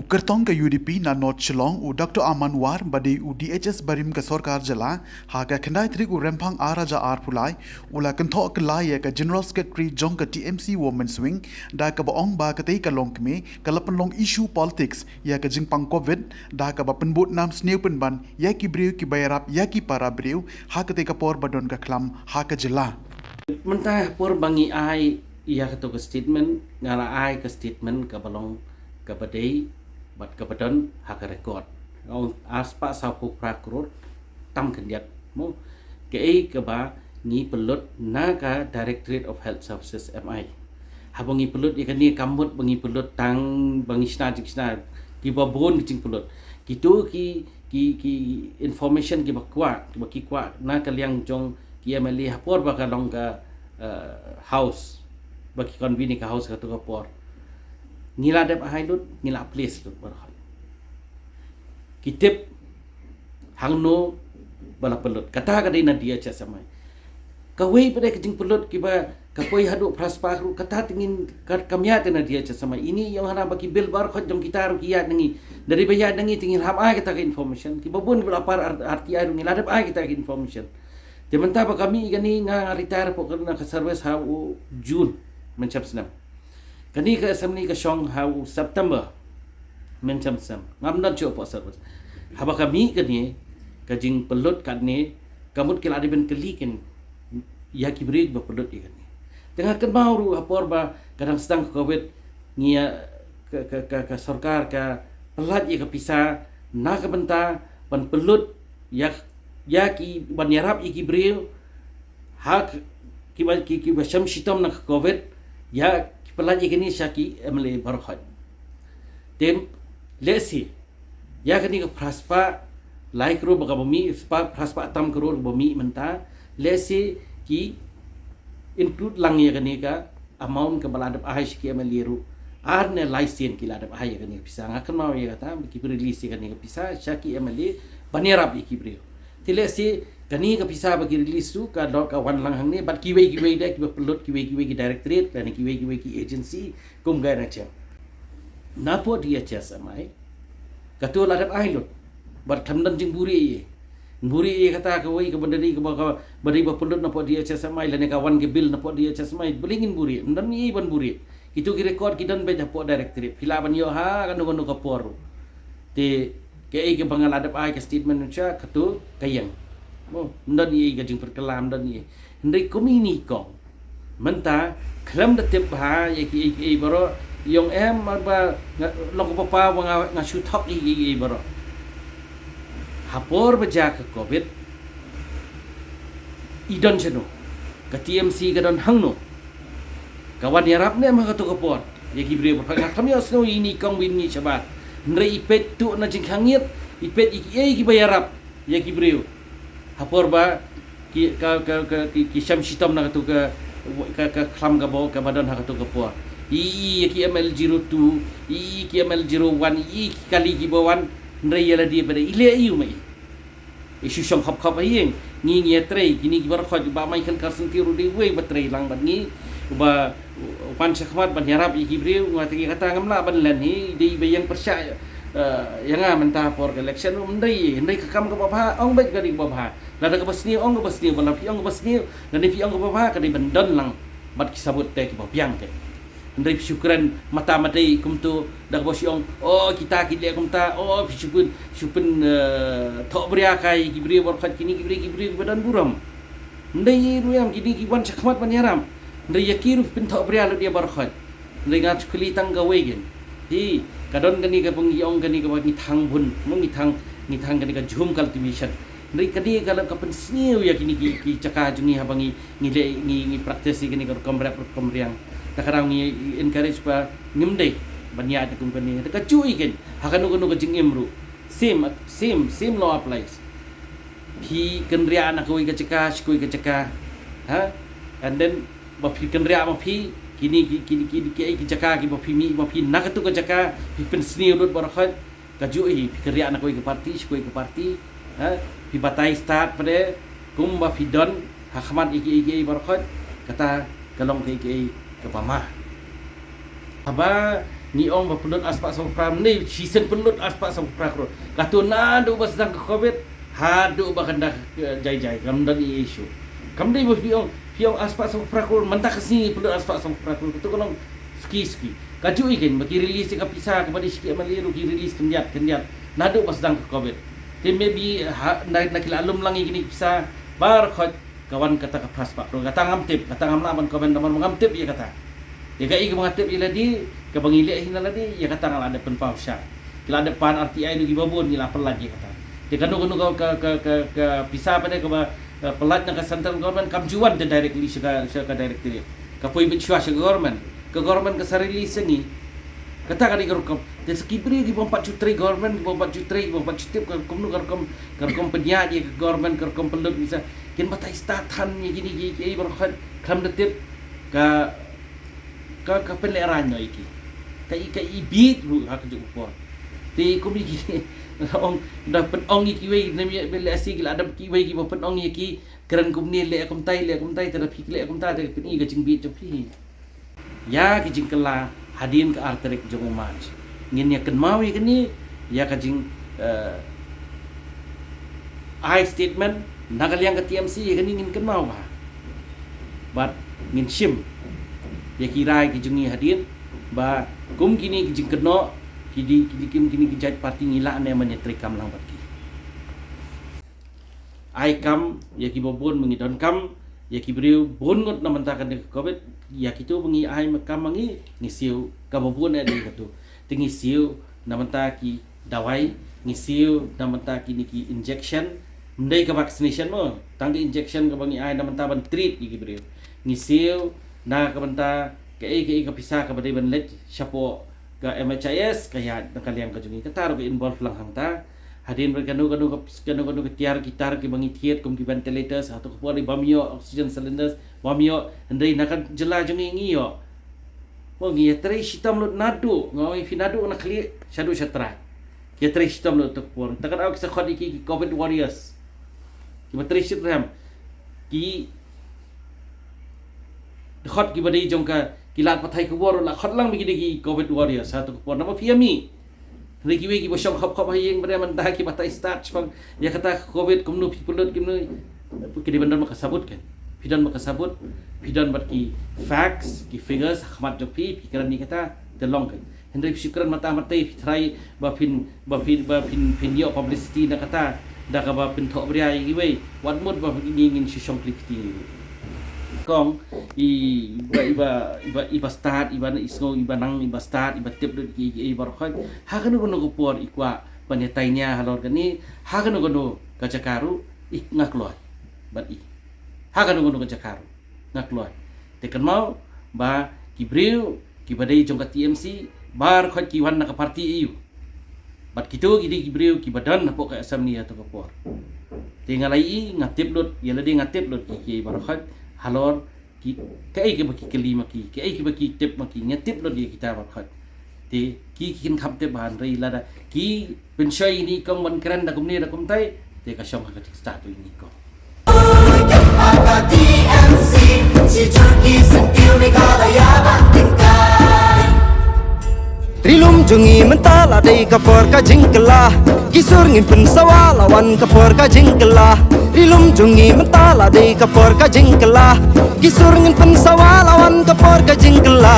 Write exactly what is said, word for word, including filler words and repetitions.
Kyrtong ka U D P na North Shillong, u Doctor Aman War, ba dei u D H S barim ka sorkar jylla, ha ka khyndai tarik u Rymphang ar hajar arphew lai, u la kynthoh kylla ïa ka General Secretary jong ka T M C Women's Wing, da kaba ong ba katei ka longkmie ka la pynlong issue politics ïa ka jingpang Covid, da kaba pynbud nam sniew pynban ïa ki briew kiba ïarap ïa ki para briew ha katei ka por ba don ka khlam ha ka jylla. Mynta ha por ba ngi ai ïa kato ka statement, nga la ai ka statement kaba long kaba dei bad kaba don ha ka record. Nga ong arspah sawphew phra klur tam khyndiat, mo. Kaei kaba ngi pynlut na ka Directorate of Health Services, M I. Haba ngi pynlut ïa kane kam mut ba ngi pynlut tang ba ngi shna jingshna, kiba bun ki jingpynlut. Kito ki, ki, ki information kiba kwah, kiba ki kwah na ka liang jong ki M L A ha por ba ka long ka, eh, house, ba ki convene ka house kato ka por. Ngi la dep ai lut, ngi la place lut baroh. Ki tip hangno ba la pynlut. Kata ka dei na D H S M I. Kawei pat de ka jingpynlut kiba ka poi haduh phra spah klur, kata te ngin ka, kam ïaid te na D H S M I. Ini ïong hana ba ki bill baroh jong kita ruh ki ïaid na ngi. Da dei ba ïaid na ngi te ngin hap ai kita ka information. Kiba bun ba la par R-, R T I ruh ngi la dep ai kita ka information. Te mynta ba ka mih kane, nga, nga retire hapoh kane ka service ha u June mynshem snem. Kane ka assembly ka shong ha u September mynshem snem. Ngam don shuh hapoh service. Haba ka mih kane ka jingpynlut kane, ka mut ki la dei ban kylli kin ïa ki briew ba pynlut ïa kane. Te nga kynmaw ruh ha por ba ka dang sdang ka Covid, ngi ïa ka, ka, ka, ka sorkar ka pyllait ïa ka pisa na ka bynta ban pynlut ïa, ïa ki, ban ïarap ïa ki briew ha k-, kiba, ki, kiba shem shitom na ka Covid, ïa ki pyllait ïa kine sha ki M L A baroh. Te lehse ïa kane ka phra spah lai klur ba kaba mih, spah, phra spah tam klur ba mih mynta, lehse ki include lang ïa kane ka amount kaba la dep ai sha ki M L A ruh. Ar ne lai sien ki la dep ai ïa kane ka pisa. Nga kynmaw ïa kata ba ki release ïa kane ka pisa sha ki M L A ban ïarap ïa ki briew. Te lehse kane ka pisa ba ki release ruh ka dei ka wan lang hangne bad kiwei kiwei de kiba pynlut, kiwei kiwei ki directorate lane kiwei kiwei ki agency kum ka N H M. Napoh D H S M I kato la dep ai lut. Bad kam don jingbuhrieh ïa, buhrieh ïa kata kawei kaba dei kaba, kaba dei ba pynlut napoh D H S M I lane ka wan ka bill napoh D H S M I, balei ngin buhrieh? Ym don ei ban buhrieh. Kito ki record ki don beit hapoh directorate. Phi lah ban ïoh ha kano kano ka por. Te kaei kaba nga la dep ai ka statement mynta kato ka ïeng. Mo, ym don ei ka jingpyrkhat, ym don ei. Hynrei kum ine i kong mynta khlem da tip bha ïa kiei kiei baroh, ïong em ba nga long ka papa ba nga, nga shu thok ïa kiei kiei baroh. Ha por ba jia ka Covid i don shano, ka T M C ka don hangno, ka wan ïarap ne em ha kato ka por ïa ki briew baroh? Nga khlem ïohsngew ïa ine i kong ba in mih shabar. Hynrei i peit tuh na jingkhang ïit, i peit ïa kiei kiba ïarap ïa ki briew ha por ba ki, ka, ka, ka, ki, ki shem shitom na kato ka, ka, ka khlam kaba, kaba don ha kato ka por. I, i, ïa ki M L zero two, i, i, ki M L zero one, i, i, ki kali kiba wan. Hynrei ïa lade pat de i leh aïu ma i? I shu shong khop khop ha ïing. Ngi, ngi ïatrei, kine kiba rkhot, Bah Michael Carson Tiew ruh dei uwei ba trei lang bad ngi, uba wan shakhmat ban ïarap ïa ki briew. Nga tang ïa kata ngam lah ban len hi, dei ba ïeng pyrshah, eh, ïa nga mynta por ka election. Ym dei, hynrei ka kam kaba bha, ong beit ka dei kaba bha. Lada kaba sniew, ong kaba sniew, ba la phi ong kaba sniew, lada phi ong kaba bha, ka dei ban don lang bad ki sabut te kiba biang te. Hynrei phi shu kren mata matei kumto, da kaba shu ong, oh, kita ki leh kumta, oh, phi shu pyn, shu pyn, eh, thohbria kai ki briew ba rkhot, kine ki briew, ki briew kiba don burom. Hynrei ruh em, kine ki wan shakhmat ban ïarap. Hynrei ïa ki ruh phi pyn thohbria lut ïa ba rkhot. Hynrei nga shu kylli tang kawei kin. Hi, ka don kane kaba ngi ong kane kaba ngi thang bun, mo, ngi thang, ngi thang kane ka jhum cultivation. Hynrei kane ka la ka pynsniew ïa kine ki, ki jaka jong ngi haba ngi, ngi leh, ngi, ngi practice ïa kane ka rukom rep rukom riang. Ta ka daw ngi encourage ba ngim dei ban ïaid kum kane. Ta kajuh ïa kin, ha kano kano ka jingim ruh same, same, same law applies. Phi kynriah na kawei ka jaka sha kawei ka jaka, ha? And then ba phi kynriah ma phi, kine ki, kine ki, ki, ki jaka kiba phi mih ma phi na kato ka jaka, phi pynsniew lut ba rkhot. Kajuh hi, phi kynriah na kawei ka party sha kawei ka party, ha? Phi batai stad pat de kumba phi don ha khmat ïa kiei kiei ba rkhot. Kata ka long kaei kaei kaba ma. Haba Ngi ong ba pynlut arspah sawphew phra, ne shisien pynlut arspah sawphew phra klur. Kato naduh ba sdang ka covid haduh ba kan da, eh, jai jai, kam don ei ei shuh. Kam dei ba phi ong, phi ong arspah sawphew phra klur, mynta ka sngi pynlut arspah sawphew phra klur. Kato ka long suki suki. Kajuh ïa kein ba ki release ïa ka pisa kaba dei sha ki M L A ruh ki release khyndiat khyndiat naduh ba sdang ka covid. Te maybe ha, na, na ki la lum lang ïa kine ki pisa baroh khoit ka wan kata ka phra spah klur. Kata ngam tip, kata ngam lah ban comment namar ba ngam tip ïa kata. Ïa kaei kaba nga tip ïa lade, kaba ngi leh hi na lade, ïa kata nga la dep pynpaw sha. Ki la dep pan R T I ruh kiba bun, ngi la pyllait ïa kata. Te kano kano ka, ka, ka, ka, ka pisa pat kaba, eh, pyllait na ka central government kam ju wan te directly sha ka, sha ka directorate. Ka poi beit shuwa sha ka government. Ka government ka sa release sha ngi. Kata ka dei ka rukom. Te sa ki briew kibym pat ju trei government, kibym pat ju trei, kibym pat ju tip ka kumno ka rukom, ka rukom pynïaid ïa ka government, ka rukom pynlut pisa. Kin batai stad than ïa kine ki, ki, ei baroh khoit khlem da tip ka, ka, ka pynlehrain noh ïa ki. Ka i, ka i bit ruh ha kajuh ka por. Te kum ïa ki ong, da pynong ïa kiwei, ne ïa leh asi ki la dep kiwei kiba pynong ïa ki, kren kumne leh kumtai, leh kumtai, te da phi leh kumta, te pyn-i ka jingbit jong phi. Ïa ki jingkylla hadien ka ar tarik jong u March. Ngin ïa kynmaw ïa kane, ïa ka jing, eh, ai statement na ka liang ka T M C, ïa kane ngin kynmaw bha. Bad ngin shim ïa ki rai ki jong ngi hadien ba kum kine ki jingkynnoh ki dei, ki dei kum kine ki jait party ngi lah ne ban ïa treikam lang bad ki. Ai kam ïa kiba bun ma ngi donkam, ïa ki briew bun ngut na bynta kane ka covid, ïa kito ba ngi ai kam ma ngi, ngi siew kaba bun eh dei kato. Te ngi siew na bynta ki dawai, ngi siew na bynta kine ki injection, ym dei ka vaccination mo, tang ka injection kaba ngi ai na bynta ban treat ïa ki briew. Ngi siew na ka bynta kaei kaei ka pisa kaba dei ban leit shapoh ka M H I S, ka ïaid na ka liang ka jong ngi, kata ruh ka involve lang hangta. Hadien ba kano kano ka, kano kano ka tiar ki tar kiba ngi thied kum ki ventilators, hato ka por i bym ïoh, oxygen cylinders bym ïoh, hynrei na ka jylla jong ngi ngi ïoh. Mo, ngi ïatrei shitom lut naduh, nga ong ïa phi, naduh na khlieh shaduh shatrai. Ïatrei shitom lut, hato ka por. Te ka daw ki sa khot ïa ki, ki covid warriors. Kiba trei shitrhem. Ki dkhot kiba dei jong ka, ki lad pathai khubor la khot lang ba ki dei ki covid warriors, hato ka por. Namar phi ïa mih. Hynrei kiwei kiba shong khop khop ha ïing ba dei mynta kiba tai stad shaphang ïa kata ka covid, kumno phi pynlut, kumno. Ki dei ban don bad ka sabut kan. Phi don bad ka sabut, phi don bad ki facts, ki figures ha khmat jong phi, phi kren ïa kata, te long kan. Hynrei phi shu kren mynta mynta, phi trai ba phin, ba phin, ba phin, phin ïoh publicity na kata da kaba pynthoh bria ïa kiwei. Wat mut ba ngi ngin shu shong kli kti. Kong, i, iba, iba, iba, iba stad, iba na i sngew, iba nang, iba stad, iba tip lut ki, ki, iba rkhoi. Ha kano kano ka por i kwah ban ïatai nia halor kane, ha kano kano ka jaka ruh, i nga kloi bad i. Ha kano kano ka jaka ruh nga kloi. Te kynmaw ba ki briew kiba dei jong ka T M C, baroh khoit ki wan na ka party A U. Bad kito ki dei ki briew kiba don hapoh ka assembly ha kato ka por. Te nga la ïohi, nga tip lut, ïa lade nga tip lut ki, ki baroh khoit halor ki, kaei kaba ki kylli ma ki, kaei kaba ki tip ma ki, nga tip lut ïa kita baroh khoit. Te ki, ki kin kham tip ba hynrei lada ki pynshoi ïa i kong ban kren da kumne da kumtai, te ka shong ha ka jingstad ïa i kong. Ri lum jong ngi mynta la dei ka por ka jingkylla. Ki sur ngin pynsawa la wan ka por ka jingkylla. Ri lum jong ngi mynta la dei ka por ka jingkylla. Ki sur ngin pynsawa la wan ka por ka jingkylla.